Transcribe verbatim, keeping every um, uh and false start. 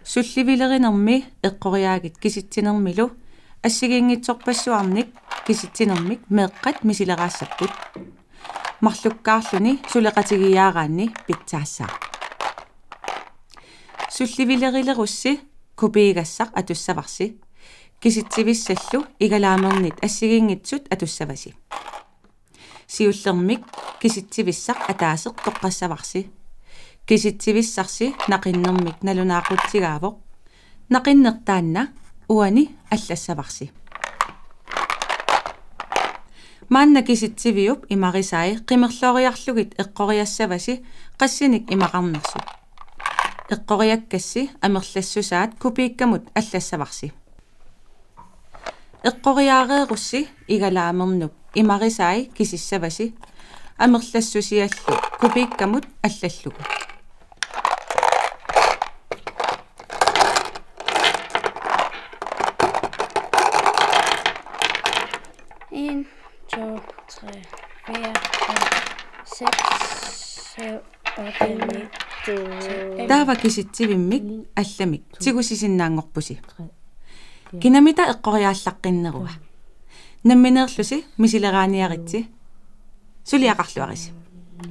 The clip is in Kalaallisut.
Sullivilerinermi eqqoriaagit kisitsinermilu assigiinngitsorpassuarnik kisitsinermik meeqqat misileraassaput. Marlukkaarluni suleqatigiiaaraanni pitsaassaaq. Sullivilerilerussi kupiigassaq atussavarsi. Kisitsivissallu igalaamernit assigiinngitsut atussavasi. Siullermik kisitsivissaq ataaseq toqqassavarsi. Kisitsivissarsi naqinnermik nalunaaqutsigaavoq. Naqinneq taanna uani allassavarsi. Maanna kisitsiviup imarisai qimerlooriarlugit eqqoriassavasi qassinik imaqarnersut. Eqqoriakkassi amerlassusaat kupiikkamut allassavarsi. Eqqoriaareerussi igalaamernup imarisai kisissavasi amerlassusiallu kupiikkamut allallugu. En, to, tre, fire, fem, seks, syv, otte, ni, ti, elleve. Taava kisitsivimmik allamik tigusisinnaanngorpusi. Kinamita eqqoriaallaqqinnerua? Nammineerlusi misileraaniaritsi. Suliaqarluarisi.